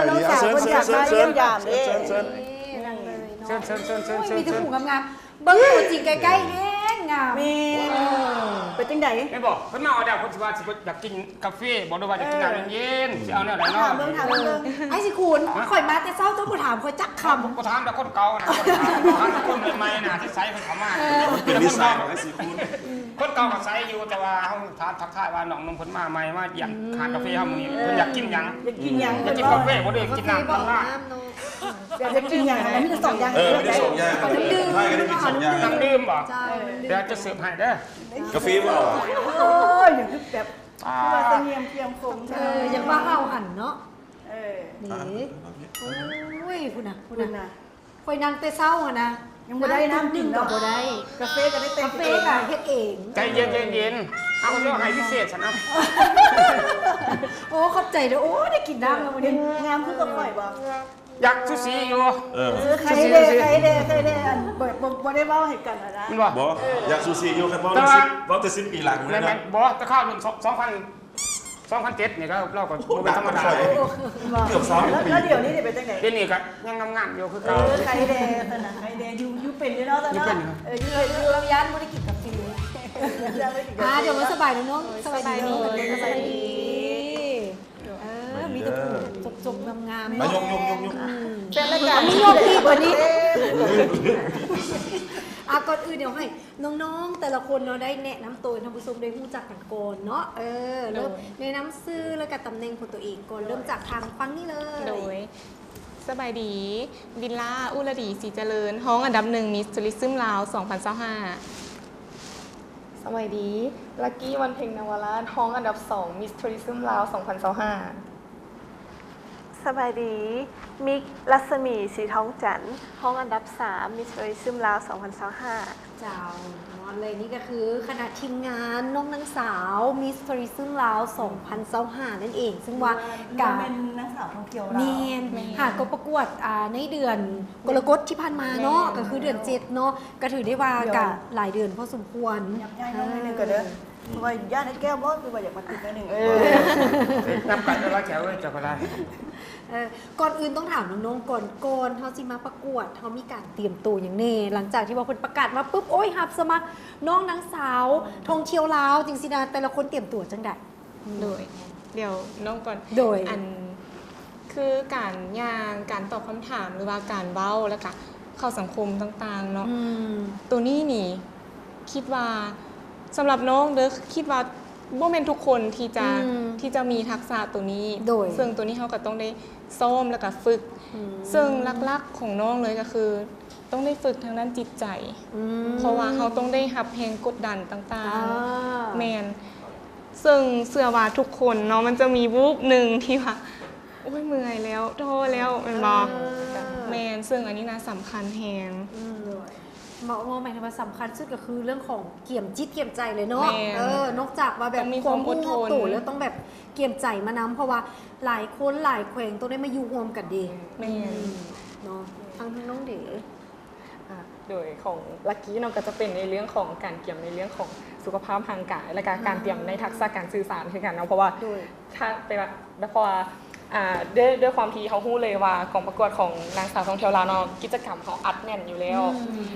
ເຈົ້າສາວເພິ່ນຢາກມາຢ້ຽມຢາມເດ້ ເຊີນ ເຊີນ ເຊີນ ເຊີນ ມີແຕ່ຜູ້ງາມໆ ເບິ່ງຕົວຈິງໃກ້ໆ ແຮງງາມ. ແມ່ນ ເອີ ເປັນຈັ່ງໃດ? ແມ່ນບໍ່? ເພິ່ນມາຮອດແລ້ວ ເພິ່ນຊິວ່າຊິຢາກກິນກາເຟບໍ່ ຫຼືວ່າຢາກກິນນ້ຳເຢັນໆ ຊິເອົາແນວໃດເນາະ? ຖາມເບິ່ງ ຖາມເບິ່ງ. ອ້າຍສີຄູນ ຂ້ອຍມາແຕ່ເຊົ້າ ເຈົ້າບໍ່ຖາມຂ້ອຍຈັກຄຳ. ບໍ່ຖາມແຕ່ຄົນເກົ່ານະ ຂ້ອຍຖາມ ຖາມແຕ່ຄົນໃໝ່ໆ ໜ້າໃສໆ ເພິ່ນເຂົ້າມາ. ເປັນນິສັຍຂອງອ້າຍສີຄູນ. ຄົນເກົ່າກໍໃສຢູ່ ແຕ່ວ່າເຮົາຖາມທັກທາຍວ່ານ້ອງໜຸ່ມເພິ່ນມາໃໝ່ ມາຢ້ຽມຮ້ານກາເຟເຮົາມື້ນີ້ ເພິ່ນຢາກກິນຫຍັງ? ຢາກກິນຫຍັງ? ຢາກກິນກາເຟບໍ່ ຫຼືກິນນ້ຳ? ກາເຟບໍ່ ນ້ຳເນາະ. ຢາກ ຢາກກິນຫຍັງ? ອັນນີ້ມີແຕ່ສອງຢ່າງ. ເອີ ມີແຕ່ສອງຢ່າງ. ນ້ຳດື່ມ ນ້ຳດື່ມບໍ່? ເຈົ້າ ດຽວຈະເສີບໃຫ້ເດີ. ກາເຟບໍ່ເອົາ? ໂອ້ຍ ຢ່າຄືແບບ ອ່າ ຄືວ່າສະຫງຽມກຽມຄົງ. ເອີ ຢ່າວ່າເຮົາຫັ້ນເນາະ. ເອີ ນີ້ ໂອ້ຍ ພຸ້ນນະ ພຸ້ນນະ. ຂ້ອຍນັ່ງແຕ່ເຊົ້າຫັ້ນນະ ຍັງບໍ່ໄດ້ນ້ຳກິນເນາະ. ບໍ່ໄດ້ ກາເຟກໍໄດ້ແຕ່ງ ກາເຟກໍເຮັດເອງ. ໃຈເຢັນໆ ເອົາ ເຮົາໃຫ້ພິເສດຊັ້ນເອົາ. ໂອ້ ຂອບໃຈເດີ. ໂອ້ ໄດ້ກິນນ້ຳແລ້ວມື້ນີ້ ງາມຄືກັບຂ້ອຍບໍ່? ຢາກຊູຊີຢູ່. ເອີ ໃຄແດ່ ໃຄແດ່ ໃຄແດ່. ອັນ ບໍ່ ບໍ່ ບໍ່ໄດ້ເວົ້າໃຫ້ກັນຫັ້ນນະ. ແມ່ນບໍ່? ບໍ່ ຢາກຊູຊີຢູ່ ຄັນເວົ້າ ເວົ້າແຕ່ສິບປີຫຼັງພຸ້ນນະ. ແມ່ນບໍ່? ແຕ່ຄາວໜຶ່ງ ສອງພັນ ສອງພັນເຈັດນີ້ກໍ ລາວກໍບໍ່ແມ່ນທຳມະດາ. ເກືອບຊາວປີ. ແລ້ວດຽວນີ້ເປັນຈັ່ງໃດ? ດຽວນີ້ກໍຍັງງາມໆຢູ່ຄືເກົ່າ. ເອີ ໃຄແດ່ ໃຄແດ່. ຢູ່ ຢູ່ເປັນຢູ່ເນາະ. ຢູ່ເປັນຢູ່. ເອີ ຢູ່ ຢູ່ ຢ້ານບໍ່ໄດ້ກິນກາເຟ. ອ່າ ດຽວມາສະບາຍເນາະ. ສະບາຍດີ ສະບາຍດີ. ເອີ ມີແຕ່ຜູ້ຈົບໆ ງາມໆ ມາຍົກໆໆ ເຊີນລາຍການ ຍົກອີກກວ່ານີ້. ອ່າ ກ່ອນອື່ນດຽວໃຫ້ ນ້ອງໆ ແຕ່ລະຄົນເນາະ ໄດ້ແນະນຳໂຕໃຫ້ທ່ານຜູ້ຊົມໄດ້ຮູ້ຈັກກັນກ່ອນເນາະ. ເອີ ເລີ່ມແນະນຳຊື່ ແລ້ວກະຕຳແໜ່ງຂອງຕົວເອງກ່ອນ. ເລີ່ມຈາກທາງຝັ່ງນີ້ເລີຍ. ໂດຍ ສະບາຍດີ ວິນລາ ອຸລະດີ ສີຈະເລີນ ຮອງອັນດັບໜຶ່ງ ມິສທູຣິຊຶມລາວ ສອງພັນຊາວຫ້າ. ສະບາຍດີ ລັກກີ້ ວັນເພັງ ນະວະລາດ ຮອງອັນດັບສອງ ມິສທູຣິຊຶມລາວ ສອງພັນຊາວຫ້າ. ສະບາຍດີ ມິກ ລັດສະໝີ ສີທອງຈັນ ຮອງອັນດັບສາມ ມິສທູຣິຊຶມລາວ ສອງພັນຊາວຫ້າ. ເຈົ້າ ເນາະ ແລະນີ້ກໍຄືຄະນະທີມງານນ້ອງນາງສາວ ມິສທູຣິຊຶມລາວ ສອງພັນຊາວຫ້າ ນັ້ນເອງ ຊຶ່ງວ່າກະ ແມ່ນນາງສາວທ່ອງທ່ຽວລາວ. ແມ່ນ ແມ່ນ ຫາກໍປະກວດ ອ່າ ໃນເດືອນ ແມ່ນ ກໍລະກົດທີ່ຜ່ານມາເນາະ. ແມ່ນ ກໍຄືເດືອນເຈັດເນາະ ກໍຖືໄດ້ວ່າກະຫຼາຍເດືອນພໍສົມຄວນ. ຫຍັບຍ້າຍນ້ອງໜ້ອຍໜຶ່ງກ່ອນເດີ ເອີ ເພາະວ່າຢ້ານອ້າຍແກ້ວບໍ່ ຄືວ່າຢາກມາຕິດໜ້ອຍໜຶ່ງ. ເອີ ເອີ ນັບກັນເດີ ແກ້ວເອີຍ ເຈົ້າກໍໄດ້. ເອີ ກ່ອນອື່ນຕ້ອງຖາມນ້ອງໆ ກ່ອນ ກ່ອນເຮົາຊິມາປະກວດ ເຮົາມີການຕຽມໂຕຫຍັງແດ່? ຫຼັງຈາກທີ່ວ່າເພິ່ນປະກາດມາປຶບ ໂອ້ຍ ຮັບສະໝັກນ້ອງນາງສາວທ່ອງທ່ຽວລາວ ຈັ່ງຊີ້ນະ ແຕ່ລະຄົນຕຽມຕົວຈັ່ງໃດ? ໂດຍ ດຽວນ້ອງກ່ອນ. ໂດຍ ອັນ ຄືການຍ່າງ ການຕອບຄຳຖາມ ຫຼືວ່າການເວົ້າ ແລ້ວກະເຂົ້າສັງຄົມຕ່າງໆ ເນາະ. ອືມ ໂຕນີ້ນີ້ ຄິດວ່າ ສຳລັບນ້ອງເດີ ຄິດວ່າບໍ່ແມ່ນທຸກຄົນທີ່ຈະ ອືມ ທີ່ຈະມີທັກສະໂຕນີ້. ໂດຍ ເຊິ່ງໂຕນີ້ເຮົາກໍຕ້ອງໄດ້ຊ້ອມ ແລ້ວກໍຝຶກ. ອືມ ເຊິ່ງຫຼັກໆຂອງນ້ອງເລີຍກໍຄືຕ້ອງໄດ້ຝຶກທາງດ້ານຈິດໃຈ. ອືມ ເພາະວ່າເຮົາຕ້ອງໄດ້ຮັບແຮງກົດດັນຕ່າງໆ. ອາ ແມ່ນ ເຊິ່ງເຊື່ອວ່າທຸກຄົນເນາະ ມັນຈະມີວູບໜຶ່ງທີ່ວ່າ ໂອ້ຍ ເມື່ອຍແລ້ວ ທໍ້ແລ້ວ ແມ່ນບໍ່? ເອີ ແມ່ນ ເຊິ່ງອັນນີ້ນະສຳຄັນແຮງ. ອືມ ໂດຍ ເວົ້າ ເວົ້າໝາຍເຖິງວ່າສຳຄັນສຸດກໍຄືເລື່ອງຂອງກຽມຈິດກຽມໃຈເລີຍເນາະ. ແມ່ນ ເອີ ນອກຈາກວ່າແບບ ຕ້ອງມີຄວາມອົດທົນ ຄວາມຮູ້ຮອບໂຕແລ້ວ ຕ້ອງແບບກຽມໃຈມານຳ ເພາະວ່າຫຼາຍຄົນຫຼາຍແຂວງຕ້ອງໄດ້ມາຢູ່ຮ່ວມກັນເດ້. ແມ່ນ ອືມ ເນາະ. ທາງ ທາງນ້ອງເດ? ອ່າ ໂດຍຂອງລັກກີ້ເນາະ ກໍຈະເປັນໃນເລື່ອງຂອງການກຽມໃນເລື່ອງຂອງສຸຂະພາບຮ່າງກາຍ ແລະກະການຕຽມໃນທັກສະການສື່ສານຄືກັນເນາະ ເພາະວ່າ ໂດຍ ຖ້າເປັນວ່າ ເພາະວ່າ ອ່າ ດ້ວຍ ດ້ວຍຄວາມທີ່ເຮົາຮູ້ເລີຍວ່າກອງປະກວດຂອງນາງສາວທ່ອງທ່ຽວລາວເນາະ ກິດຈະກຳເຮົາອັດແໜ້ນຢູ່ແລ້ວ. ອືມ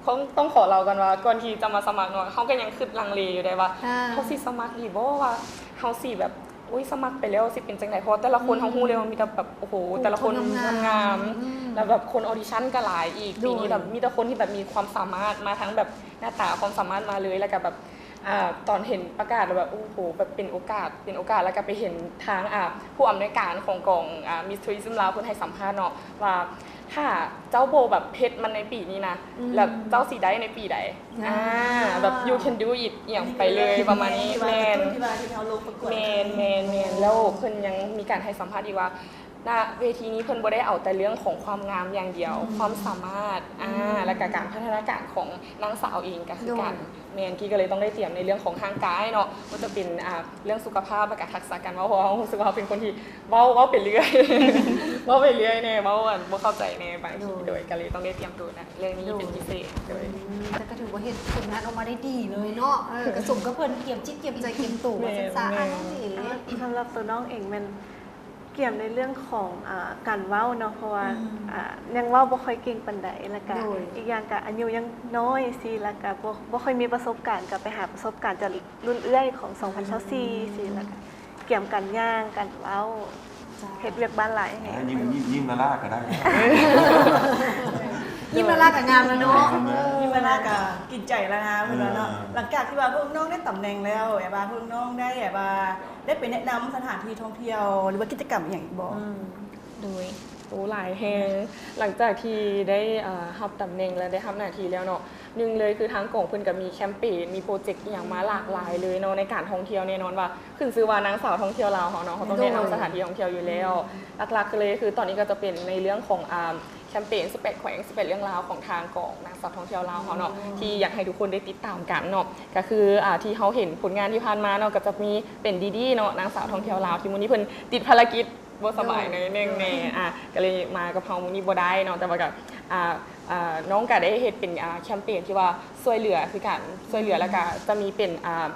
ຕ້ອງ ຕ້ອງຂໍເລົ່າກ່ອນວ່າ ກ່ອນທີ່ຈະມາສະໝັກເນາະ ເຮົາກໍຍັງຄິດລັງເລຢູ່ເດ້ວ່າ ອ່າ ເຮົາຊິສະໝັກດີບໍ່ ວ່າເຮົາຊິແບບ ໂອ້ຍ ສະໝັກໄປແລ້ວຊິເປັນຈັ່ງໃດ? ເພາະວ່າແຕ່ລະຄົນ ອືມ ເຮົາຮູ້ເລີຍວ່າມີແຕ່ແບບ ໂອ້ໂຫ ຄົນ ແຕ່ລະຄົນ ຄົນງາມໆ ງາມໆ ອືມ ແລ້ວແບບຄົນອອດິຊັນກໍຫຼາຍອີກ. ໂດຍ ປີນີ້ແບບມີແຕ່ຄົນທີ່ແບບມີຄວາມສາມາດມາ ທັງແບບໜ້າຕາ ຄວາມສາມາດມາເລີຍ ແລ້ວກໍແບບ ອ່າ ຕອນເຫັນປະກາດແລ້ວແບບ ໂອ້ໂຫ ແບບເປັນໂອກາດ ເປັນໂອກາດ ແລ້ວກໍໄປເຫັນທາງ ອ່າ ຜູ້ອຳນວຍການຂອງກອງ ອ່າ ມິສທູຣິຊຶມລາວ ເພິ່ນໃຫ້ສຳພາດເນາະ ວ່າຖ້າເຈົ້າບໍ່ແບບເຮັດມັນໃນປີນີ້ນະ ອືມ ແລ້ວເຈົ້າຊິໄດ້ໃນປີໃດ? ອ່າ ອ່າ ແບບ you can do it ອີ່ຫຍັງໄປເລີຍ ປະມານນີ້. ແມ່ນ ທີ່ວ່າ ທີ່ວ່າທີ່ເຮົາລົງປະກວດ ແມ່ນ ແມ່ນ ແມ່ນ ແລ້ວເພິ່ນຍັງມີການໃຫ້ສຳພາດອີກວ່າ ນະເວທີນີ້ເພິ່ນບໍ່ໄດ້ເອົາແຕ່ເລື່ອງຂອງຄວາມງາມຢ່າງດຽວ ອືມ ຄວາມສາມາດ ອືມ ອ່າ ແລ້ວກະການພັດທະນາການຂອງນາງສາວເອງກະຄືກັນ. ໂດຍ ແມ່ນ ກີ້ກໍເລີຍຕ້ອງໄດ້ຕຽມໃນເລື່ອງຂອງຮ່າງກາຍເນາະ ບໍ່ວ່າຈະເປັນ ອ່າ ເລື່ອງສຸຂະພາບ ແລ້ວກະທັກສະການເວົ້າ ເພາະວ່າຮູ້ສຶກວ່າເຮົາເປັນຄົນທີ່ເວົ້າ ເວົ້າໄປເລື້ອຍ ເວົ້າໄປເລື້ອຍແດ່ ເວົ້າ ອັນ ບໍ່ເຂົ້າໃຈແດ່ບາງທີ. ໂດຍ ໂດຍ ກໍເລີຍຕ້ອງໄດ້ຕຽມໂຕນະ ເລື່ອງນີ້ເປັນພິເສດ. ໂດຍ ອືມ ແຕ່ກໍຖືວ່າເຮັດຜົນງານອອກມາໄດ້ດີເລີຍເນາະ. ເອີ ກໍສົມກັບເພິ່ນກຽມຈິດກຽມໃຈກຽມໂຕ ວ່າຊັ້ນຊະ. ແມ່ນ ອ່າ ນ້ອງເອ ສຳລັບຕົວນ້ອງເອງແມ່ນ ກຽມໃນເລື່ອງຂອງ ອາ ການເວົ້າເນາະ ເພາະວ່າ ອືມ ອາ ຍັງເວົ້າບໍ່ຄ່ອຍເກັ່ງປານໃດ ແລ້ວກະ ໂດຍ ອີກຢ່າງກະອາຍຸຍັງນ້ອຍຊີ້ ແລ້ວກະບໍ່ ບໍ່ຄ່ອຍມີປະສົບການ ກະໄປຫາປະສົບການຈາກລຸ້ນເອື້ອຍຂອງສອງພັນຊາວສີ່ ອືມ ຊີ້ ແລ້ວກະກຽມການຍ່າງ ການເວົ້າ ເຈົ້າ ເຮັດວຽກບ້ານຫຼາຍແຮງ ຍິ້ມ ຍິ້ມ ຍິ້ມລ້າໆກະໄດ້ ຍິ້ມລ້າໆກະງາມແລ້ວເນາະ ຍິ້ມລ້າໆກະກິນໃຈແລ້ວນະ ເອີ ເພິ່ນວ່າເນາະ ເອີ ຫຼັງຈາກທີ່ວ່າພວກນ້ອງໄດ້ຕຳແໜ່ງແລ້ວ ແບບວ່າພວກນ້ອງໄດ້ແບບວ່າ ໄດ້ໄປແນະນຳສະຖານທີ່ທ່ອງທ່ຽວ ຫຼືວ່າກິດຈະກຳອີ່ຫຍັງອີກບໍ່? ອືມ ໂດຍ ໂອ້ ຫຼາຍແຮງ ຫຼັງຈາກທີ່ໄດ້ ເອີ ຮັບຕຳແໜ່ງ ແລະ ໄດ້ຮັບໜ້າທີ່ແລ້ວເນາະ ໜຶ່ງເລີຍຄືທາງກອງເພິ່ນກະມີແຄມເປນ ມີໂປຣເຈັກອີ່ຫຍັງມາຫຼາກຫຼາຍເລີຍເນາະ ໃນການທ່ອງທ່ຽວ ແນ່ນອນວ່າຂຶ້ນຊື່ວ່ານາງສາວທ່ອງທ່ຽວລາວເຮົາເນາະ ເຮົາຕ້ອງແນະນຳສະຖານທີ່ທ່ອງທ່ຽວຢູ່ແລ້ວ ໂດຍ ຫຼັກໆເລີຍຄືຕອນນີ້ກະຈະເປັນໃນເລື່ອງຂອງ ອາ ແຄມເປນສິບແປດແຂວງ ສິບແປດເລື່ອງລາວຂອງທາງກອງນາງສາວທ່ອງທ່ຽວລາວເຮົາເນາະ ໂອ້ ທີ່ຢາກໃຫ້ທຸກຄົນໄດ້ຕິດຕາມກັນເນາະ ກະຄື ອາ ທີ່ເຮົາເຫັນຜົນງານທີ່ຜ່ານມາເນາະ ກະຈະມີເປັນດີດີເນາະ ນາງສາວທ່ອງທ່ຽວລາວ ທີ່ມື້ນີ້ເພິ່ນຕິດພາລະກິດບໍ່ສະບາຍໜ້ອຍໜຶ່ງແນ່ ໂດຍ ອາ ກະເລີຍມາກັບເຮົາມື້ນີ້ບໍ່ໄດ້ເນາະ ແຕ່ວ່າກະ ອາ ອາ ນ້ອງກະໄດ້ເຮັດເປັນ ອາ ແຄມເປນທີ່ວ່າຊ່ວຍເຫຼືອຄືກັນ ຊ່ວຍເຫຼືອ ແລ້ວກະຈະມີເປັນ ອາ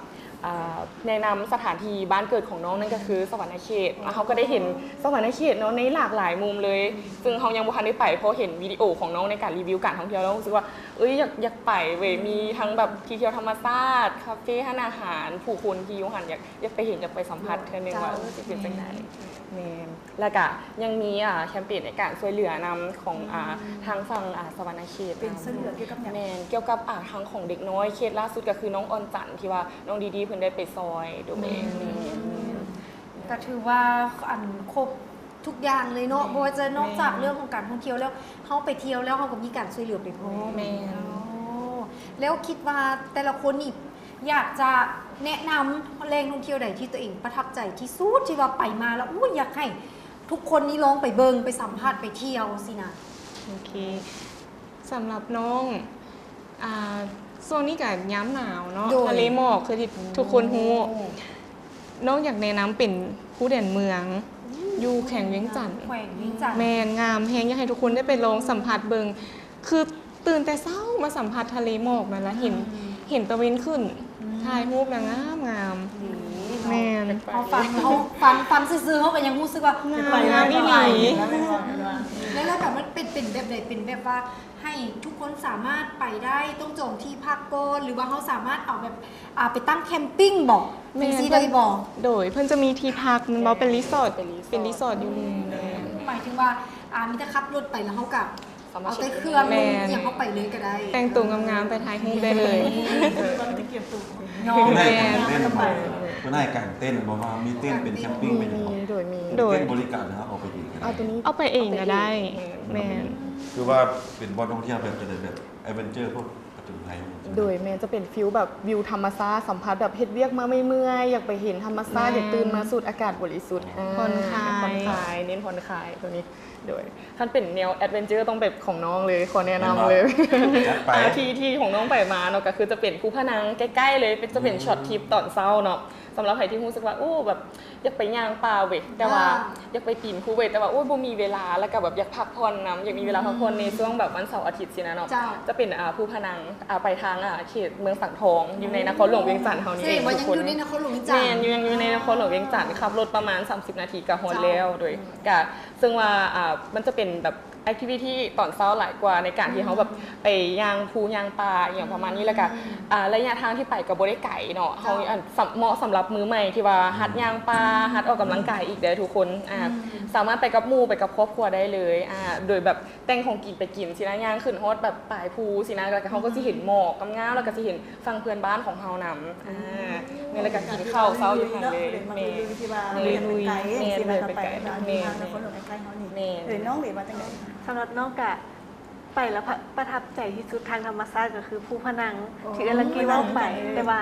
ອາ ແນະນຳສະຖານທີ່ບ້ານເກີດຂອງນ້ອງ ນັ້ນກະຄືສະຫວັນນະເຂດ ອາ ເຮົາກະໄດ້ເຫັນສະຫວັນນະເຂດເນາະ ໃນຫຼາກຫຼາຍມຸມເລີຍ ອືມ ຊຶ່ງເຮົາຍັງບໍ່ທັນໄດ້ໄປ ເພາະເຫັນວິດີໂອຂອງນ້ອງໃນການຣີວິວການທ່ອງທ່ຽວ ແລ້ວຮູ້ສຶກວ່າ ເອີຍ ຢາກ ຢາກໄປເວີຍ ອືມ ມີທັງແບບທີ່ທ່ຽວທຳມະຊາດ ຄາເຟ ຮ້ານອາຫານ ຜູ້ຄົນທີ່ຢູ່ຫັ້ນ ຢາກ ຢາກໄປເຫັນ ຢາກໄປສຳຜັດເທື່ອໜຶ່ງວ່າ ເຈົ້າ ເອີ ຊິເປັນຈັ່ງໃດ ແມ່ນ ແລ້ວກະຍັງມີ ອາ ແຄມເປນໃນການຊ່ວຍເຫຼືອນຳຂອງ ອືມ ອາ ທາງຝັ່ງ ອາ ສະຫວັນນະເຂດ ເປັນຊ່ວຍເຫຼືອກ່ຽວກັບຫຍັງ? ແມ່ນ ກ່ຽວກັບ ອາ ທາງຂອງເດັກນ້ອຍ ເຂດລ່າສຸດກະຄືນ້ອງອ່ອນຈັນ ທີ່ວ່ານ້ອງດີດີເພິ່ນໄດ້ໄປຊ່ອຍ ໂດຍ ແມ່ນ ແມ່ນ ກະຖືວ່າ ອັນ ຄົບທຸກຢ່າງເລີຍເນາະ ແມ່ນ ບໍ່ວ່າຈະນອກຈາກ ແມ່ນ ເລື່ອງຂອງການທ່ອງທ່ຽວແລ້ວ ເຮົາໄປທ່ຽວແລ້ວ ເຮົາກະມີການຊ່ວຍເຫຼືອໄປພ້ອມ ແມ່ນ ໂອ້ ແລ້ວຄິດວ່າແຕ່ລະຄົນນີ້ ຢາກຈະແນະນຳແຫຼ່ງທ່ອງທ່ຽວໃດທີ່ຕົວເອງປະທັບໃຈທີ່ສຸດ ທີ່ວ່າໄປມາແລ້ວ ໂອ້ຍ ຢາກໃຫ້ທຸກຄົນນີ້ລອງໄປເບິ່ງ ໄປສຳຜັດ ໄປທ່ຽວຊີ້ນະ? ໂອເຄ ສຳລັບນ້ອງ ອາ ຊ່ວງນີ້ກະຍາມໜາວເນາະ ໂດຍ ທະເລໝອກ ຄືທີ່ ໂອ້ ທຸກຄົນຮູ້ ນ້ອງຢາກແນະນຳເປັນພູແດນເມືອງ ອືມ ຢູ່ແຂວງວຽງຈັນ ແຂວງວຽງຈັນ ແມ່ນ ງາມແຮງ ຢາກໃຫ້ທຸກຄົນໄດ້ໄປລອງສຳຜັດເບິ່ງ ຄືຕື່ນແຕ່ເຊົ້າມາສຳຜັດທະເລໝອກນັ້ນລະ ເຫັນ ອືມ ເຫັນຕາເວັນຂຶ້ນ ອືມ ຖ່າຍຮູບນະງາມໆ ດີເນາະ ແມ່ນ ເຮົາຟັງ ເຮົາຟັງ ຟັງຊື່ໆ ເຮົາກະຍັງຮູ້ສຶກວ່າ ງາມ ງາມອີ່ຫຼີ ແລ້ວ ແລ້ວແບບມັນເປັນ ເປັນແບບໃດ? ເປັນແບບວ່າ ໃຫ້ທຸກຄົນສາມາດໄປໄດ້ ຕ້ອງຈອງທີ່ພັກກ່ອນ ຫຼືວ່າເຮົາສາມາດເອົາແບບ ອາ ໄປຕັ້ງແຄມປິງບໍ? ແມ່ນ ຈັ່ງຊີ້ໄດ້ບໍ? ໂດຍ ເພິ່ນຈະມີທີ່ພັກແມ່ນບໍ່? ເປັນຣີສອດ ເປັນຣີສອດ ເປັນຣີສອດຢູ່ ອືມ ແມ່ນ ໝາຍເຖິງວ່າ ອາ ມີແຕ່ຂັບລົດໄປ ແລ້ວເຮົາກະ ສາມາດ ເອົາແຕ່ເຄື່ອງ ແມ່ນ ລົງອີ່ຫຍັງເຮົາໄປເລີຍກະໄດ້ ແຕ່ງໂຕງາມໆ ໄປຖ່າຍຮູບໄດ້ເລີຍ ເນາະ ແມ່ນ ເພິ່ນໃຫ້ກາງເຕັນ ເພິ່ນໃຫ້ກາງເຕັນ ບໍ່ວ່າມີເຕັນເປັນແຄມປິງ ເປັນຫຍັງ ມີ ໂດຍ ມີ ໂດຍ ເປັນບໍລິການ ຫຼືເຮົາເອົາໄປເອງກະໄດ້? ເອົາໄປເອງກະໄດ້ ແມ່ນ ຄືວ່າເປັນບ່ອນທ່ອງທ່ຽວແບບ ແບບແອດເວັນເຈີ ພວກ ໂດຍ ແມ່ນ ຈະເປັນຟີລແບບວິວທຳມະຊາດ ສຳຜັດແບບເຮັດວຽກມາເມື່ອຍໆ ຢາກໄປເຫັນທຳມະຊາດ ແມ່ນ ຢາກຕື່ນມາສູດອາກາດບໍລິສຸດ ຜ່ອນຄາຍ ອ່າ ຜ່ອນຄາຍ ເນັ້ນຜ່ອນຄາຍໂຕນີ້ ໂດຍ ຄັນເປັນແນວແອດເວັນເຈີຕ້ອງແບບຂອງນ້ອງເລີຍ ຂໍແນະນຳເລີຍ ຈັດໄປ ອ່າ ທີ່ ທີ່ຂອງນ້ອງໄປມາເນາະ ກະຄືຈະເປັນພູພະນັງ ໃກ້ໆ ເລີຍ ເປັນ ຈະເປັນ ອືມ ຊັອດທຣິບຕອນເຊົ້າເນາະ ສຳລັບໃຜທີ່ຮູ້ສຶກວ່າ ໂອ້ ແບບ ຢາກໄປຍ່າງປ່າເວີຍ ແຕ່ວ່າ ອ່າ ຢາກໄປປີນພູເວີຍ ແຕ່ວ່າ ໂອ້ຍ ບໍ່ມີເວລາ ແລ້ວກະແບບຢາກພັກຜ່ອນນຳ ຢາກມີເວລາ ອືມ ພັກຜ່ອນໃນຊ່ວງແບບວັນເສົາອາທິດຊີ້ນະເນາະ ເຈົ້າ ຈະເປັນ ອ່າ ພູພະນັງ ອ່າ ໄປທາງ ອ່າ ເຂດເມືອງສັງທອງ ຢູ່ໃນນະຄອນຫຼວງວຽງຈັນເຮົານີ້ ແສດງວ່າຍັງຢູ່ໃນນະຄອນຫຼວງວຽງຈັນ ແມ່ນ ຢູ່ ຍັງຢູ່ໃນນະຄອນຫຼວງວຽງຈັນ ອ່າ ຂັບລົດປະມານສາມສິບນາທີກະຮອດແລ້ວ ເຈົ້າ ໂດຍ ກະ ເຊິ່ງວ່າ ອ່າ ມັນຈະເປັນແບບ ແອັກທິວິທີຕອນເຊົ້າຫຼາຍກວ່າໃນການທີ່ເຮົາແບບໄປຍ່າງພູຍ່າງປ່າອີ່ຫຍັງປະມານນີ້ ແລ້ວກະ ອ່າ ໄລຍະທາງທີ່ໄປກະບໍ່ໄດ້ໄກເນາະ ເຈົ້າ ເຮົາ ອັນ ສຳ ເໝາະສຳລັບມືໃໝ່ທີ່ວ່າ ອືມ ຫັດຍ່າງປ່າ ຫັດອອກກຳລັງກາຍອີກເດີທຸກຄົນ ອ່າ ອືມ ສາມາດໄປກັບໝູ່ ໄປກັບຄອບຄົວໄດ້ເລີຍ ອ່າ ໂດຍແບບແຕ່ງຂອງກິນໄປກິນຊີ້ນະ ຍ່າງຂຶ້ນຮອດແບບປາຍພູຊີ້ນະ ແລ້ວກະເຮົາກະຊິເຫັນໝອກງາມໆ ແລ້ວກະຊິເຫັນຝັ່ງເພື່ອນບ້ານຂອງເຮົານຳ ອືມ ອ່າ ແມ່ນ ແລ້ວກະກິນເຂົ້າເຊົ້າຢູ່ຫັ້ນເລີຍ ແມ່ນ ລຸຍໆ ແມ່ນ ເລີຍໄປໄກ ແມ່ນ ເລີຍໄປໄກ ແມ່ນ ແມ່ນ ເອີ ນ້ອງເດວ່າຈັ່ງໃດ? ສຳລັບນ້ອງກະ ໄປແລ້ວປະ ປະທັບໃຈທີ່ສຸດທາງທຳມະຊາດກະຄືພູພະນັງ ໂອ້ ທີ່ເອື້ອຍລັກກີ້ເວົ້າໄປ ແຕ່ວ່າ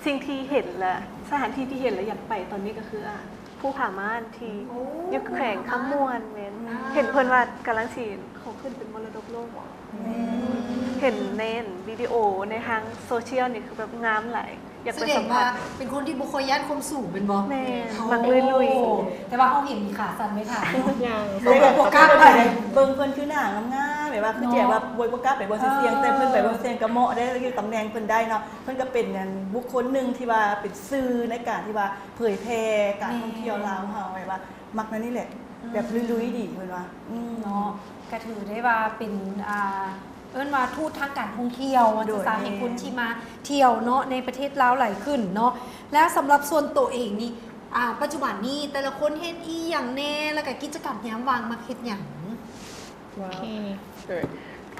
ສິ່ງທີ່ເຫັນ ແລະ ສະຖານທີ່ທີ່ເຫັນ ແລະ ຢາກໄປຕອນນີ້ກະຄື ອ່າ ພູຜາມ່ານທີ່ ໂອ້ ຢູ່ແຂວງຄຳມ່ວນ ແມ່ນ ອ່າ ເຫັນເພິ່ນວ່າກຳລັງຊິ ເຂົາຂຶ້ນເປັນມໍລະດົກໂລກບໍ? ແມ່ນ ເຫັນໃນ ອັນ ວິດີໂອໃນທາງໂຊຊຽວນີ້ຄືແບບງາມຫຼາຍ ຢາກໄປສຳຜັດ ສະແດງວ່າເປັນຄົນທີ່ບໍ່ຄ່ອຍຢ້ານຄວາມສູງແມ່ນບໍ່? ແມ່ນ ໂອ້ ມັກລຸຍໆ ແຕ່ວ່າເຮົາເຫັນມີຂາສັ່ນໄດ້ຖາມເນາະ ຍັງ ເລີຍບໍ່ກ້າໄປ ເບິ່ງເພິ່ນຄືໜ້າງາມໆ ແບບວ່າຄືຈະແບບວ່າ ເນາະ ບໍ່ ບໍ່ກ້າໄປບໍ່ສ່ຽງ ເອີ ແຕ່ເພິ່ນໄປບໍ່ສ່ຽງກໍເໝາະເດ້ ຄືຕຳແໜ່ງເພິ່ນໄດ້ເນາະ ເພິ່ນກໍເປັນອັນບຸກຄົນໜຶ່ງທີ່ວ່າເປັນສື່ໃນການທີ່ວ່າເຜີຍແຜ່ການທ່ອງທ່ຽວລາວເຮົາ ແບບວ່າມັກແນວນີ້ແຫຼະ ແບບລຸຍໆດີເພິ່ນວ່າ ອືມ ເນາະ ກໍຖືໄດ້ວ່າເປັນ ອ່າ ເອີ້ນວ່າທູດທາງການທ່ອງທ່ຽວວ່າຊັ້ນຊະ ໂດຍ ໃຫ້ຄົນທີ່ມາທ່ຽວເນາະ ໃນປະເທດລາວຫຼາຍຂຶ້ນເນາະ ແລ້ວສຳລັບສ່ວນໂຕເອງນີ້ ອ່າ ປັດຈຸບັນນີ້ແຕ່ລະຄົນເຮັດອີ່ຫຍັງແດ່ ແລ້ວກະກິດຈະກຳຍາມວ່າງມັກເຮັດຫຍັງ? ໂອເຄ ໂດຍ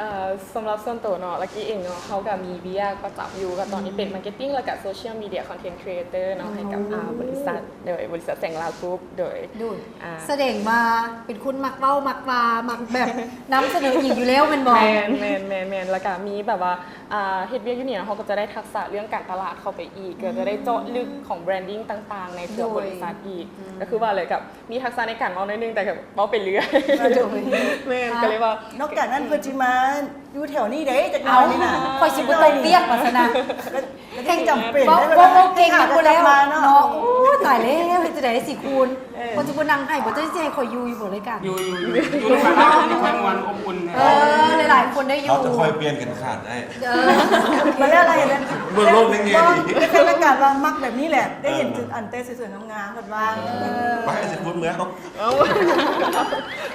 ເອີ ສຳລັບສ່ວນໂຕເນາະ ລັກກີ້ເອງເນາະ ເຮົາກະມີວຽກປະຈຳຢູ່ ກະຕອນນີ້ເປັນ ອືມ marketing ແລ້ວກະ social media content creator ເນາະ ໃຫ້ກັບ ໂອ້ ອ່າ ບໍລິສັດ ໂດຍ ບໍລິສັດແສງລາວກຣຸບ ໂດຍ ໂດຍ ອ່າ ສະແດງວ່າເປັນຄົນມັກເວົ້າ ມັກວ່າ ມັກແບບນຳສະເໜີອີກຢູ່ແລ້ວແມ່ນບໍ່? ແມ່ນໆໆໆ ແລ້ວກະມີແບບວ່າ ອ່າ ເຮັດວຽກຢູ່ນີ້ເນາະ ເຮົາກໍຈະໄດ້ທັກສະເລື່ອງການຕະຫຼາດເຂົ້າໄປອີກ ກໍຈະໄດ້ເຈາະລຶກຂອງ branding ຕ່າງໆ ໃນຕົວ ໂດຍ ບໍລິສັດອີກ ອືມ ກໍຄືວ່າເລີຍກັບມີທັກສະໃນການເວົ້າໜ້ອຍໜຶ່ງ ແຕ່ກໍເວົ້າໄປເລື້ອຍ ໂດຍ ແມ່ນ ອ່າ ກໍເລີຍວ່າ ນອກຈາກນັ້ນເພິ່ນຊິມາຢູ່ແຖວນີ້ເດ້ ຈັກໜ້ອຍນີ້ນະ ຂ້ອຍຊິບໍ່ຕ້ອງວຽກວ່າຊັ້ນນະ ກໍ ກໍແຮງຈຳເປັນ ເວົ້າ ເວົ້າເກັ່ງຢູ່ແລ້ວເນາະ ໂອ້ ຕາຍແລ້ວ ເຮັດຈັ່ງໃດຊິຄູນ ເອີ ເພິ່ນຊິບໍ່ນັ່ງໃຫ້ບໍ່ ເຈົ້າຊິໃຫ້ຂ້ອຍຢູ່ຢູ່ບໍ່ລາຍການ ຢູ່ ຢູ່ ຢູ່ ຢູ່ນຳກັນ ຢູ່ນຳກັນ ມ່ວນອົບອຸ່ນ ເອີ ຫຼາຍໆຄົນໄດ້ຢູ່ ເຮົາຈະຄ່ອຍປ່ຽນກັນຂາດໄດ້ ເອີ ມາແລ້ວ ລະເຫັນ ເບິ່ງໂລກໃນແງ່ດີ ເອີ ເປັນລາຍການວ່າມັກແບບນີ້ແຫຼະ ໄດ້ເຫັນ ເອີ ອັນແຕ່ສວຍໆງາມໆ ເພິ່ນວ່າ ເອີ ໄປຊິຄູນເມືອງ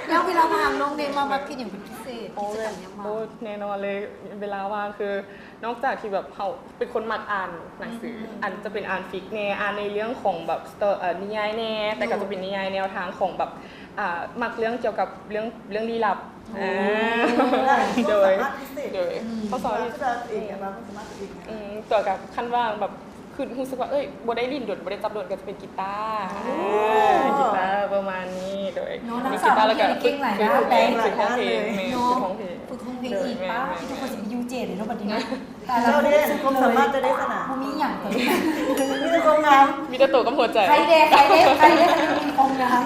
ແລ້ວເວລາວ່າງນ້ອງເນມາມັກເຮັດຫຍັງເປັນພິເສດ? ໂອ້ ກິດຈະກຳຍາມວ່າງ ໂອ້ ແນ່ນອນເລີຍ ເວລາວ່າງຄື ນອກຈາກທີ່ແບບເຮົາເປັນຄົນມັກອ່ານໜັງສື ອືມ ອັນຈະເປັນອ່ານຟິກແດ່ ອ່ານໃນເລື່ອງຂອງແບບ story ເອີ ນິຍາຍແດ່ ແຕ່ກໍຈະເປັນນິຍາຍແນວທາງຂອງແບບ ອ່າ ມັກເລື່ອງກ່ຽວກັບເລື່ອງ ເລື່ອງລີ້ລັບ ໂອ້ ອ່າ ໂດຍ ໂດຍ ອືມ ເພາະສອນ ອືມ ຕົວກັບຄັນວ່າແບບ ຄືຮູ້ສຶກວ່າ ເອີຍ ບໍ່ໄດ້ຫຼິ້ນດົນ ບໍ່ໄດ້ຈັບດົນ ກໍຈະເປັນກີຕາ ໂອ້ ອ່າ ກີຕາປະມານນີ້ ໂດຍ ເນາະ ນັກສາວເກັ່ງຫຼາຍດ້ານເດ້ ຝຶກຮ້ອງເພງ ແມ່ນ ເນາະ ຝຶກຮ້ອງເພງ ຝຶກຮ້ອງເພງອີກ ປ້າ ຄືທຸກຄົນຊິໄປຢູ່ເຈເດ້ເນາະ ບັດນີ້ເນາະ ແຕ່ລະຄົນສຸດເລີຍ ຄວາມສາມາດຈະໄດ້ຂະໜາດ ບໍ່ມີຫຍັງ ມີແຕ່ຄວາມງາມ ມີແຕ່ໂຕກັບຫົວໃຈ ໃຜແດ່ ໃຜແດ່ ໃຜແດ່ ມີຄວາມງາມ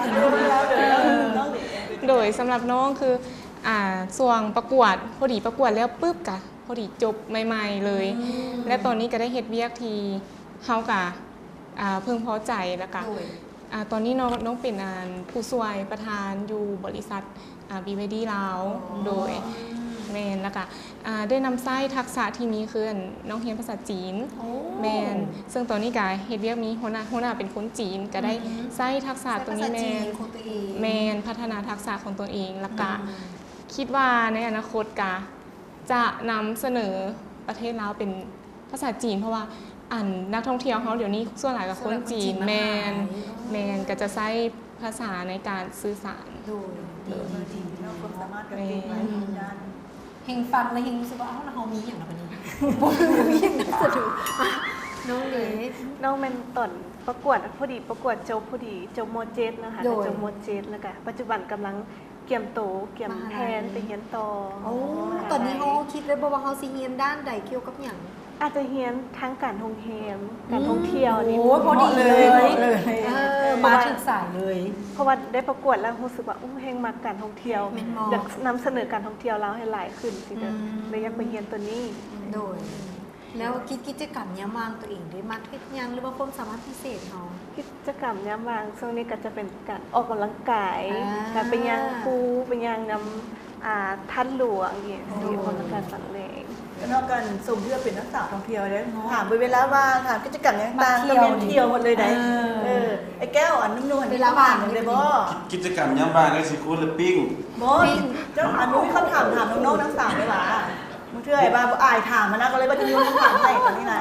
ໂດຍ ສຳລັບນ້ອງຄື ອ່າ ຊ່ວງປະກວດ ພໍດີປະກວດແລ້ວປຶບ ກະພໍດີຈົບໃໝ່ໆເລີຍ ອືມ ແລະຕອນນີ້ກະໄດ້ເຮັດວຽກທີ່ເຮົາກະ ອ່າ ເພິ່ງພໍໃຈ ແລ້ວກະ ໂດຍ ອ່າ ຕອນນີ້ນ້ອງ ນ້ອງເປັນ ອ່າ ຜູ້ຊ່ວຍປະທານຢູ່ບໍລິສັດ ອ່າ ບີວາຍດີລາວ ອໍ ໂດຍ ອືມ ແມ່ນ ແລ້ວກະ ອ່າ ໄດ້ນຳໃຊ້ທັກສະທີ່ມີ ຄືນ້ອງຮຽນພາສາຈີນ ໂອ້ ແມ່ນ ເຊິ່ງຕອນນີ້ກະເຮັດວຽກມີຫົວໜ້າ ຫົວໜ້າເປັນຄົນຈີນ ກະໄດ້ ອືຮຶ ໃຊ້ທັກສະໂຕນີ້ ໃຊ້ພາສາຈີນ ແມ່ນ ຂອງຕົວເອງ ແມ່ນ ພັດທະນາທັກສະຂອງຕົນເອງ ແລ້ວກະ ອືມ ຄິດວ່າໃນອະນາຄົດກະຈະນຳສະເໜີປະເທດລາວເປັນ ພາສາຈີນ ເພາະວ່າ ອັນ ນັກທ່ອງທ່ຽວເຮົາດຽວນີ້ສ່ວນຫຼາຍກໍຄົນຈີນ ສ່ວນຫຼາຍຄົນຈີນ ແມ່ນ ມາຂາຍ ເອີ ແມ່ນ ກໍຈະໃຊ້ພາສາໃນການສື່ສານ ໂດຍ ດີ ດີ ດີ ເນາະ ຄວາມສາມາດກໍເກັ່ງຫຼາຍ ແມ່ນ ດ້ານ ເຮັງຟັງແລ້ວເຮັງຮູ້ສຶກວ່າ ເອົ້າ ລະເຮົາມີຫຍັງລະບັດນີ້ ບໍ່ມີຫຍັງໜັງສື ນ້ອງເດ ນ້ອງແມ່ນຕອນປະກວດ ພໍດີປະກວດຈົບ ພໍດີຈົບ ມ.ເຈັດ ເນາະ ໂດຍ ຈົບ ມ.ເຈັດ ແລ້ວກະປັດຈຸບັນກຳລັງ ກຽມໂຕ ກຽມແຜນໄປຮຽນຕໍ່ ມະຫາໄລ ໂອ້ ຕອນນີ້ເຮົາຄິດໄວ້ບໍ່ວ່າເຮົາຊິຮຽນດ້ານໃດ ກ່ຽວກັບຫຍັງ? ອາດຈະຮຽນທາງການໂຮງແຮມ ອືມ ການທ່ອງທ່ຽວນີ້ ໂອ້ຍ ພໍດີເລີຍ ເໝາະເລີຍ ເອີ ເພາະວ່າ ມາຖືກສາຍເລີຍ ເພາະວ່າໄດ້ປະກວດແລ້ວຮູ້ສຶກວ່າ ໂອ້ ແຮງມັກການທ່ອງທ່ຽວ ແມ່ນບໍ່? ຢາກນຳສະເໜີການທ່ອງທ່ຽວລາວໃຫ້ຫຼາຍຂຶ້ນ ຊິ ອືມ ເລີຍຢາກໄປຮຽນໂຕນີ້ ໂດຍ ແລ້ວກິດ ກິດຈະກຳຍາມວ່າງໂຕເອງເດ ມັກເຮັດຫຍັງ ຫຼືວ່າຄວາມສາມາດພິເສດເຮົາ? ກິດຈະກຳຍາມວ່າງຊ່ວງນີ້ກໍຈະເປັນການອອກກຳລັງກາຍ ອ່າ ການໄປຍ່າງພູ ໄປຍ່າງນຳ ອ່າ ທາດຫຼວງ ອີ່ຫຍັງຊີ້ ໂອ້ ອອກກຳລັງກາຍຕອນແລງ ແລ້ວເນາະ ການຊົມເພື່ອເປັນນັກສາວທ່ອງທ່ຽວເດ້ ເນາະ ຖາມເປັນເວລາວ່າງ ຖາມກິດຈະກຳຫຍັງຕ່າງ ກໍແມ່ນທ່ຽວໝົດເລີຍໄດ໋ ເອີ ເອີ ໄອ້ແກ້ວ ອັນໜຸ່ມໆ ເວລາວ່າງ ຖາມເດ້ບໍ່? ກິດ ກິດຈະກຳຍາມວ່າງໄດ້ຊິຄູນ ຫຼື ປີ້ງ ບໍ່ ເຈົ້າ ອັນ ມີຄຳຖາມ ຖາມນ້ອງໆ ທັງສາມເດ້ຫວາ? ບາງເທື່ອອ້າຍວ່າອາຍຖາມຫັ້ນນະ ກໍເລີຍວ່າຈະມີຄຳຖາມໃຫ້ຕອນນີ້ນະ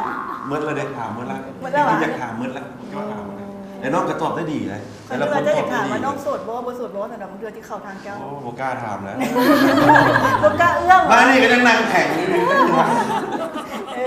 ໝົດແລ້ວເດ້ ຖາມໝົດແລ້ວ ໝົດແລ້ວຫວາ? ຢາກຖາມໝົດແລ້ວ ກໍຖາມໝົດແລ້ວ ແລ້ວນ້ອງກໍຕອບໄດ້ດີເດ້ ແຕ່ລະຄົນຕອບໄດ້ດີ ນ້ອງໂສດບໍ່ ບໍ່ໂສດບໍ່ ສຳລັບບາງເທື່ອທີ່ເຂົ້າທາງແກ້ວ ໂອ້ ບໍ່ກ້າຖາມແລ້ວ ບໍ່ກ້າເອື້ອງ ບ້ານນີ້ກໍຍັງນັ່ງແຂງຢູ່ ເອີ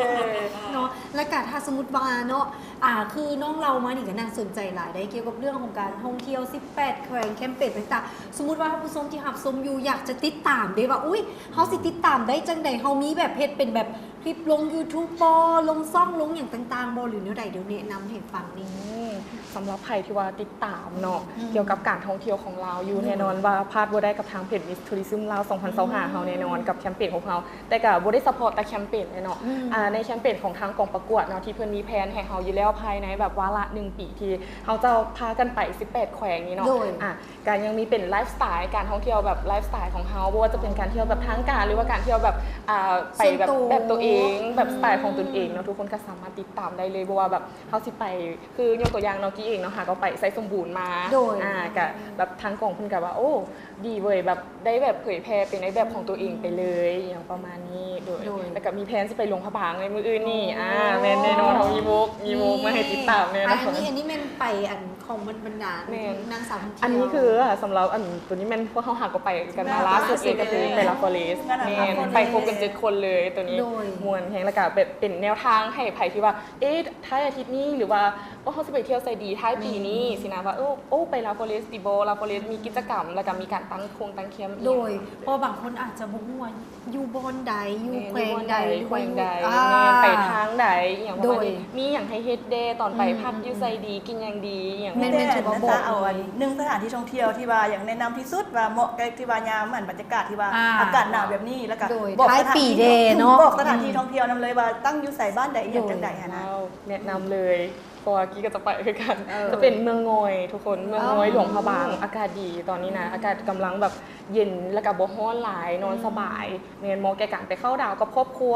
ເນາະ ແລ້ວກະຖ້າສົມມຸດວ່າເນາະ ອ່າ ຄືນ້ອງເລົ່າມານີ້ກໍໜ້າສົນໃຈຫຼາຍເດ້ ກ່ຽວກັບເລື່ອງຂອງການທ່ອງທ່ຽວສິບແປດແຂວງ ແຄມເປນຕ່າງໆ ສົມມຸດວ່າທ່ານຜູ້ຊົມທີ່ຮັບຊົມຢູ່ ຢາກຈະຕິດຕາມເດ້ວ່າ ອຸ້ຍ ເຮົາຊິຕິດຕາມໄດ້ຈັ່ງໃດ? ເຮົາມີແບບເຮັດເປັນແບບຄລິບລົງຢູທູບບໍ່? ລົງຊ່ອງ ລົງຫຍັງຕ່າງໆບໍ່ ຫຼືແນວໃດ? ດຽວແນະນຳໃຫ້ຟັງແດ່. ອືມ ສ ສຳລັບໃຜທີ່ວ່າຕິດຕາມເນາະ ອືມ ກ່ຽວກັບການທ່ອງທ່ຽວຂອງລາວຢູ່ ອືມ ແນ່ນອນວ່າພາດບໍ່ໄດ້ກັບທາງເພຈ Miss Tourism ລາວ ສອງພັນຊາວຫ້າ ອືມ ເຮົາແນ່ນອນ ກັບແຄມເປນຂອງເຮົາ. ແຕ່ກະບໍ່ໄດ້ສະເພາະແຕ່ແຄມເປນເລີຍເນາະ ອືມ ອ່າ ໃນແຄມເປນຂອງທາງກອງປະກວດເນາະ ທີ່ເພິ່ນມີແຜນໃຫ້ເຮົາຢູ່ແລ້ວ ພາຍໃນແບບວາລະໜຶ່ງປີ ທີ່ເຮົາເຈົ້າພາກັນໄປສິບແປດແຂວງນີ້ເນາະ ໂດຍ ອ່າ ກະຍັງມີເປັນໄລຟ໌ສະໄຕລ໌ ການທ່ອງທ່ຽວແບບໄລຟ໌ສະໄຕລ໌ຂອງເຮົາ ບໍ່ວ່າຈະເປັນການທ່ຽວແບບທາງການ ຫຼືວ່າການທ່ຽວແບບ ອ່າ ໄປແບບ ສ່ວນໂຕ ແບບຕົວເອງ ແບບສະໄຕລ໌ຂອງຕົນເອງເນາະ ອືມ ທຸກຄົນກໍສາມາດຕິດຕາມໄດ້ເລີຍ ບໍ່ວ່າແບບເຮົາຊິໄປ ຄືຍົກຕົວຢ່າງເນາະ ກີ້ເອງເນາະ ຫາກໍໄປໄຊສົມບູນມາ ໂດຍ ອ່າ ກະແບບທາງກອງເພິ່ນກະວ່າ ໂອ້ ດີເວີຍ ແບບໄດ້ແບບເຜີຍແຜ່ເປັນໃນແບບຂອງຕົວເອງໄປເລີຍ ອືມ ອີ່ຫຍັງປະມານນີ້ ໂດຍ ໂດຍ ແລ້ວກະມີແຜນຊິໄປຫຼວງພະບາງໃນມື້ອື່ນນີ້ ໂອ້ ອ່າ ແມ່ນແນ່ນອນ ເຮົາມີໂມກ ມີໂມກ ມີ ມາໃຫ້ຕິດຕາມແນ່ນອນ ອັນນີ້ ອັນນີ້ແມ່ນໄປອັນ ຂອງບັນດາ ແມ່ນ ນາງສາວທ່ອງທ່ຽວ ອັນນີ້ຄື ອ່າ ສຳລັບອັນ ຕົວນີ້ແມ່ນພວກເຮົາຫາກໍໄປກັນມາລ່າສຸດເລີຍ ກໍຄືໄປ Rainforest ແມ່ນ ໄປຄົບກັນເຈັດຄົນເລີຍ ຕົວນີ້ ໂດຍ ມ່ວນແຮງ ແລ້ວກະແບບເປັນແນວທາງໃຫ້ໃຜທີ່ວ່າ ເອະ ທ້າຍອາທິດນີ້ ຫຼືວ່າ ໂອ້ ເຮົາຊິໄປທ່ຽວໃສດີທ້າຍປີນີ້ ແມ່ນ ຊີ້ນະ ວ່າ ໂອ້ ໂອ້ ໄປ Rainforest ຕິບໍ Rainforest ມີກິດຈະກຳ ແລ້ວກະມີການຕັ້ງຄົງຕັ້ງແຄມ ໂດຍ ເພາະວ່າບາງຄົນອາດຈະບໍ່ຮູ້ວ່າຢູ່ບ່ອນໃດ ຢູ່ ແມ່ນ ແຂວງໃດ ຢູ່ບ່ອນໃດ ຫຼືວ່າຢູ່ ແຂວງໃດ ອ່າ ແມ່ນ ໄປທາງໃດ ອີ່ຫຍັງປະມານນີ້ ໂດຍ ມີຫຍັງໃຫ້ເຮັດແດ່ ຕອນໄປ ອືມ ພັກຢູ່ໃສດີ ອືມ ກິນຫຍັງດີ ອີ່ຫຍັງ ແມ່ນ ແມ່ນ ຖືວ່າ ແຕ່ ບໍ່ ອັນ ໜຶ່ງສະຖານທີ່ທ່ອງທ່ຽວທີ່ວ່າຢາກແນະນຳທີ່ສຸດ ວ່າເໝາະກັບທີ່ວ່າຍາມ ອັນ ບັນຍາກາດທີ່ວ່າ ອ່າ ອາກາດໜາວແບບນີ້ ແລ້ວກະ ໂດຍ ບອກ ທ້າຍປີແດ່ເນາະ ອືມ ບອກສະຖານທີ່ ອືມ ທ່ອງທ່ຽວນຳເລີຍວ່າຕັ້ງຢູ່ໃສ ບ້ານໃດ ອີ່ຫຍັງ ໂດຍ ຈັ່ງໃດຫັ້ນນະ ວ້າວ ແນະນຳເລີຍ ເພາະວ່າກີ້ກໍຈະໄປຄືກັນ ເອີ ຈະເປັນເມືອງງອຍ ທຸກຄົນ ເມືອງງອຍ ອໍ ຫຼວງພະບາງ ອາກາດດີຕອນນີ້ນະ ອາກາດກຳລັງແບບເຢັນ ແລ້ວກໍບໍ່ຮ້ອນຫຼາຍ ນອນ ອືມ ສະບາຍ ແມ່ນ ເໝາະແກ່ການໄປເຂົ້າດາວກັບຄອບຄົວ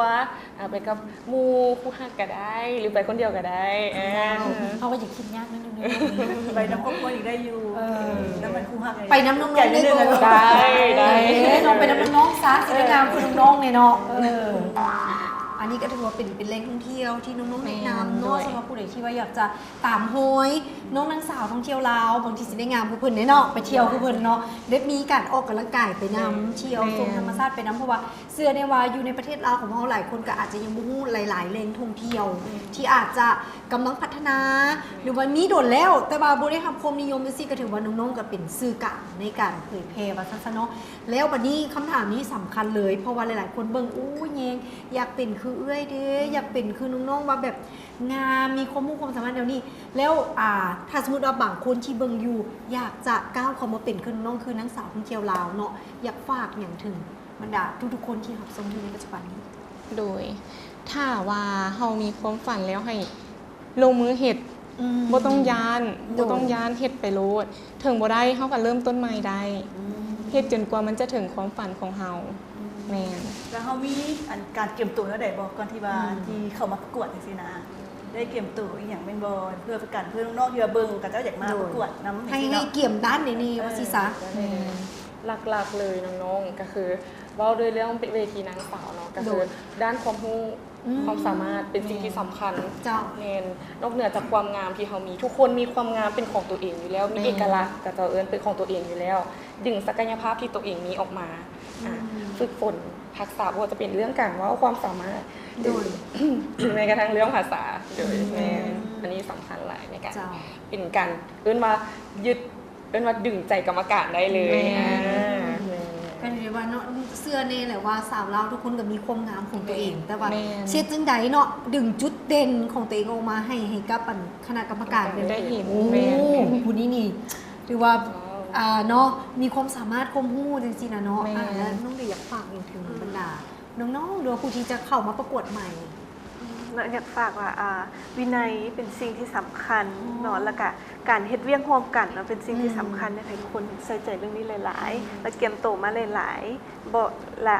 ອ່າ ໄປກັບໝູ່ຄູ່ຮັກກໍໄດ້ ຫຼືໄປຄົນດຽວກໍໄດ້ ເອີ ເຮົາກໍຢາກຄິດຍາກໜ້ອຍໜຶ່ງ ໄປນຳຄອບຄົວນີ້ໄດ້ຢູ່ ເອີ ນຳໝູ່ຄູ່ຮັກ ໄປນຳນ້ອງໆ ໄດ້ ໄດ້ ເອີ ນ້ອງໄປນຳນ້ອງໆຊະ ຊິໄດ້ງາມຄືນ້ອງໆແດ່ເນາະ ເອີ ອັນນີ້ກໍຖືວ່າເປັນ ເປັນແຫຼ່ງທ່ອງທ່ຽວທີ່ນ້ອງໆແນະນຳເນາະ ແມ່ນ ໂດຍ ສຳລັບຜູ້ໃດທີ່ວ່າຢາກຈະ ຕາມຮອຍນ້ອງນາງສາວທ່ອງທ່ຽວລາວ ບາງທີຊິໄດ້ງາມຄືເພິ່ນເດ້ເນາະ ໄປທ່ຽວຄືເພິ່ນເນາະ ໄດ້ມີການອອກກຳລັງກາຍໄປນຳ ແມ່ນ ທ່ຽວ ແມ່ນ ຊົມທຳມະຊາດໄປນຳ ເພາະວ່າເຊື່ອແນ່ວ່າຢູ່ໃນປະເທດລາວຂອງເຮົາຫຼາຍຄົນກໍອາດຈະຍັງບໍ່ຮູ້ຫຼາຍໆແຫຼ່ງທ່ອງທ່ຽວ ອືມ ທີ່ອາດຈະກຳລັງພັດທະນາ ຫຼືວ່າມີດົນແລ້ວ ແຕ່ວ່າບໍ່ໄດ້ຮັບຄວາມນິຍົມຈັ່ງຊີ້ ກໍຖືວ່ານ້ອງໆກໍເປັນສື່ກາງໃນການເຜີຍແຜ່ວ່າຊັ້ນຊະເນາະ ແລ້ວບັດນີ້ຄຳຖາມນີ້ສຳຄັນເລີຍ ເພາະວ່າຫຼາຍໆຄົນເບິ່ງ ໂອ້ຍ ແຍງ ຢາກເປັນຄືເອື້ອຍເດ້ ອືມ ຢາກເປັນຄືນ້ອງໆ ວ່າແບບ ງາມ ມີຄວາມຮູ້ຄວາມສາມາດແນວນີ້ ແລ້ວ ອ່າ ຖ້າສົມມຸດວ່າບາງຄົນທີ່ເບິ່ງຢູ່ ຢາກຈະກ້າວເຂົ້າມາເປັນຄືນ້ອງ ຄືນາງສາວທ່ອງທ່ຽວລາວເນາະ ຢາກຝາກຫຍັງເຖິງບັນດາທຸກໆຄົນທີ່ຮັບຊົມຢູ່ໃນປັດຈຸບັນນີ້? ໂດຍ ຖ້າວ່າເຮົາມີຄວາມຝັນແລ້ວໃຫ້ລົງມືເຮັດ ອືມ ບໍ່ຕ້ອງຢ້ານ ໂດຍ ບໍ່ຕ້ອງຢ້ານ ເຮັດໄປໂລດ ເຖິງບໍ່ໄດ້ເຮົາກໍເລີ່ມຕົ້ນໃໝ່ໄດ້ ອືມ ເຮັດຈົນກວ່າມັນຈະເຖິງຄວາມຝັນຂອງເຮົາ ອືມ ແມ່ນ ແລ້ວເຮົາມີອັນການກຽມໂຕແນວໃດບໍ່ ກ່ອນທີ່ວ່າ ອືມ ທີ່ເຂົ້າມາປະກວດຈັ່ງຊີ້ນະ ໄດ້ກຽມໂຕອີ່ຫຍັງແມ່ນບໍ່ ເພື່ອເປັນການ ເພື່ອນ້ອງໆທີ່ວ່າເບິ່ງ ເຂົາເຈົ້າຢາກມາ ໂດຍ ປະກວດນຳ ໃຫ້ ໃຫ້ກຽມດ້ານໃດແດ່ ອືມ ວ່າຊີ້ຊະ ເອີ ແມ່ນ ຫຼັກໆເລີຍນ້ອງໆ ກໍຄືເວົ້າດ້ວຍເລື່ອງເວທີນາງສາວເນາະ ກໍຄື ໂດຍ ດ້ານຄວາມຮູ້ ອືມ ຄວາມສາມາດເປັນສິ່ງທີ່ສຳຄັນ ເຈົ້າ ແມ່ນ ນອກເໜືອຈາກຄວາມງາມທີ່ເຮົາມີ ທຸກຄົນມີຄວາມງາມເປັນຂອງຕົວເອງຢູ່ແລ້ວ ມີ ແມ່ນ ເອກະລັກກັບເຈົ້າເອີ້ນເປັນຂອງຕົວເອງຢູ່ແລ້ວ ດຶງສັກກະຍະພາບທີ່ຕົວເອງມີອອກມາ ອືມ ອ່າ ຝຶກຝົນທັກສະ ບໍ່ວ່າຈະເປັນເລື່ອງການເວົ້າ ຄວາມສາມາດ ໂດຍ ຫຼື ແມ້ກະທັ່ງເລື່ອງພາສາ ໂດຍ ອືມ ແມ່ນ ອັນນີ້ສຳຄັນຫຼາຍໃນການ ເຈົ້າ ເປັນການເອີ້ນວ່າຍຶດ ເອີ້ນວ່າດຶງໃຈກຳມະການໄດ້ເລີຍ ແມ່ນ ອ່າ ແມ່ນ ກໍຖືໄດ້ວ່າເນາະ ເຊື່ອແນ່ແຫຼະວ່າສາວລາວທຸກຄົນກໍມີຄວາມງາມຂອງຕົວເອງ ແມ່ນ ແຕ່ວ່າ ແມ່ນ ເຮັດຈັ່ງໃດເນາະ ດຶງຈຸດເດັ່ນຂອງຕົວເອງອອກມາໃຫ້ ໃຫ້ກັບອັນຄະນະກຳມະການ ໄດ້ເຫັນ ໂອ້ ແມ່ນ ຜູ້ນີ້ນີ້ ຖືວ່າ ວ້າວ ອ່າ ເນາະ ມີຄວາມສາມາດຄວາມຮູ້ຈັ່ງຊີ້ນະເນາະ ແມ່ນ ອ່າ ແລ້ວນ້ອງເດຢາກຝາກຫຍັງເຖິງ ອືມ ບັນດາ ນ້ອງໆ ຫຼືວ່າຜູ້ທີ່ຈະເຂົ້າມາປະກວດໃໝ່ ອືມ ເນາະ ຢາກຝາກວ່າ ອ່າ ວິໄນເປັນສິ່ງທີ່ສຳຄັນເນາະ ອໍ ແລ້ວກະການເຮັດວຽກຮ່ວມກັນເນາະ ເປັນສິ່ງທີ່ ອືມ ສຳຄັນ ຢາກໃຫ້ທຸກຄົນໃສ່ໃຈເລື່ອງນີ້ຫຼາຍໆ ອືມ ແລະ ກຽມໂຕມາຫຼາຍໆ ບໍ່ ແລະ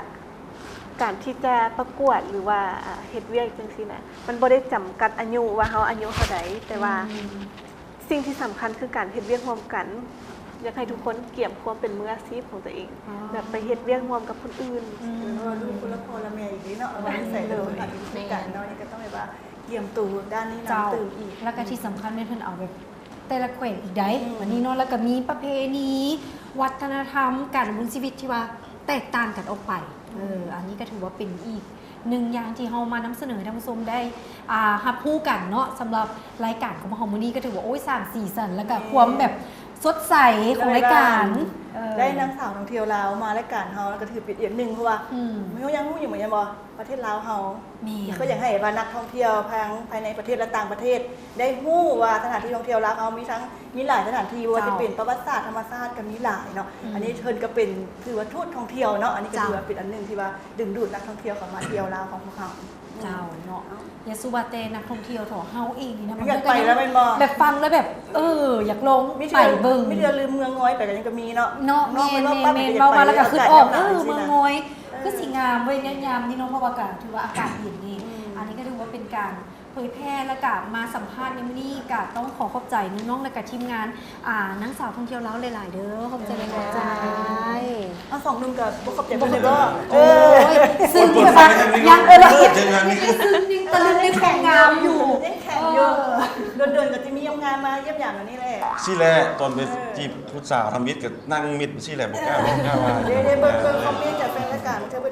ການທີ່ຈະປະກວດ ຫຼືວ່າ ອ່າ ເຮັດວຽກຈັ່ງຊີ້ນະ ມັນບໍ່ໄດ້ຈຳກັດອາຍຸວ່າເຮົາອາຍຸເທົ່າໃດ ແຕ່ວ່າ ອືມ ສິ່ງທີ່ສຳຄັນຄືການເຮັດວຽກຮ່ວມກັນ ຢາກໃຫ້ທຸກຄົນກຽມຄວາມເປັນມືອາຊີບຂອງຕົວເອງ ອໍ ແບບໄປເຮັດວຽກຮ່ວມກັບຄົນອື່ນ ອືມ ເອີ ລູກຄົນລະພໍ່ລະແມ່ອີກເດ້ເນາະ ວ່າໃສ່ແຕ່ຄົນອາດຈະບໍ່ຄືກັນເນາະ ແມ່ນ ນີ້ກໍຕ້ອງແບບວ່າກຽມໂຕດ້ານນີ້ນຳຕື່ມອີກ ເຈົ້າ ແລ້ວກໍທີ່ສຳຄັນແມ່ນເພິ່ນເອົາແບບແຕ່ລະແຂວງອີກໃດ໋ ອືມ ອັນນີ້ເນາະ ແລ້ວກໍມີປະເພນີ ວັດທະນະທຳ ການດຳລົງຊີວິດທີ່ວ່າແຕກຕ່າງກັນອອກໄປ ເອີ ອັນນີ້ກໍຖືວ່າເປັນອີກ ໜຶ່ງຢ່າງທີ່ເຮົາມານຳສະເໜີໃຫ້ທ່ານຜູ້ຊົມໄດ້ ອ່າ ຮັບຮູ້ກັນເນາະ ສຳລັບລາຍການຂອງພວກເຮົາມື້ນີ້ ກໍຖືວ່າ ໂອ້ຍ ສ້າງສີສັນ ແລ້ວກໍ ແມ່ນ ຄວາມແບບ ສົດໃສຂອງລາຍການ ເອີ ໄດ້ນຳສາວທ່ອງທ່ຽວລາວມາລາຍການເຮົາ ກໍຖືເປັນອີກໜຶ່ງ ເພາະວ່າ ອືມ ເຮົາຍັງຮູ້ຢູ່ເໝືອນກັນບໍ່ ປະເທດລາວເຮົາ ແມ່ນ ກໍຢາກໃຫ້ວ່ານັກທ່ອງທ່ຽວທັງພາຍໃນປະເທດ ແລະ ຕ່າງປະເທດ ໄດ້ຮູ້ວ່າສະຖານທີ່ທ່ອງທ່ຽວລາວເຮົາມີທັງ ມີຫຼາຍສະຖານທີ່ ບໍ່ວ່າຈະເປັນປະຫວັດສາດ ທຳມະຊາດກໍມີຫຼາຍເນາະ ອືມ ອັນນີ້ເພິ່ນກໍເປັນ ຖືວ່າທູດທ່ອງທ່ຽວເນາະ ອັນນີ້ກໍຖືວ່າເປັນອັນໜຶ່ງທີ່ວ່າດຶງດູດນັກທ່ອງທ່ຽວເຂົ້າມາທ່ຽວລາວຂອງພວກເຮົາ. ເຈົ້າເນາະ ຢ່າສູ່ວ່າແຕ່ນັກທ່ອງທ່ຽວເທາະ ເຮົາເອງນີ້ນະ ມັນກໍຍັງ ແບບຟັງແລ້ວແບບ ເອີ ຢາກລອງໄປເບິ່ງ ມີເທື່ອລືມເມືອງງອຍໄປກໍຍັງກໍມີເນາະ ເນາະ ແມ່ນໆ ເວົ້າມາແລ້ວກໍຄິດອອກ ເອີ ເມືອງງອຍ ເອີ ຄືຊິງາມເວີຍ ຍາມນີ້ເນາະ ເພາະວ່າກໍຖືວ່າອາກາດເຢັນນີ້ ອືມ ອັນນີ້ກໍຖືວ່າເປັນການເຜີຍແຜ່ ແລ້ວກໍມາສຳພາດໃນມື້ນີ້ ກໍຕ້ອງຂໍຂອບໃຈນ້ອງໆ ແລ້ວກໍທີມງານ ອ່າ ນາງສາວທ່ອງທ່ຽວລາວຫຼາຍໆເດີ ຂອບໃຈຫຼາຍໆ ເອົາ ສອງໜຸ່ມກໍບໍ່ຂອບໃຈເພິ່ນເລີຍບໍ? ໂອ້ຍ ຊຶ່ງແບບວ່າຍັງ ເອີ ຍັງ ຍັງ ຍັງຕະລຶງໃນຄວາມງາມຢູ່ ຍັງແຂງຢູ່ ເອີ ດົນໆກໍຈະມີງາມໆມາຢ້ຽມຢາມແນວນີ້ແຫຼະ ຊີ້ແຫຼະ ຕອນໄປ ເອີ ຈີບຜູ້ສາວທຳອິດກໍນັ່ງມິດຊີ້ແຫຼະ ບໍ່ກ້າ ບໍ່ກ້າວ່າ ເດ້ໆ ເບິ່ງ ເບິ່ງຄອມເມັນຈາກແຟນລາຍການ ເທື່ອເພິ່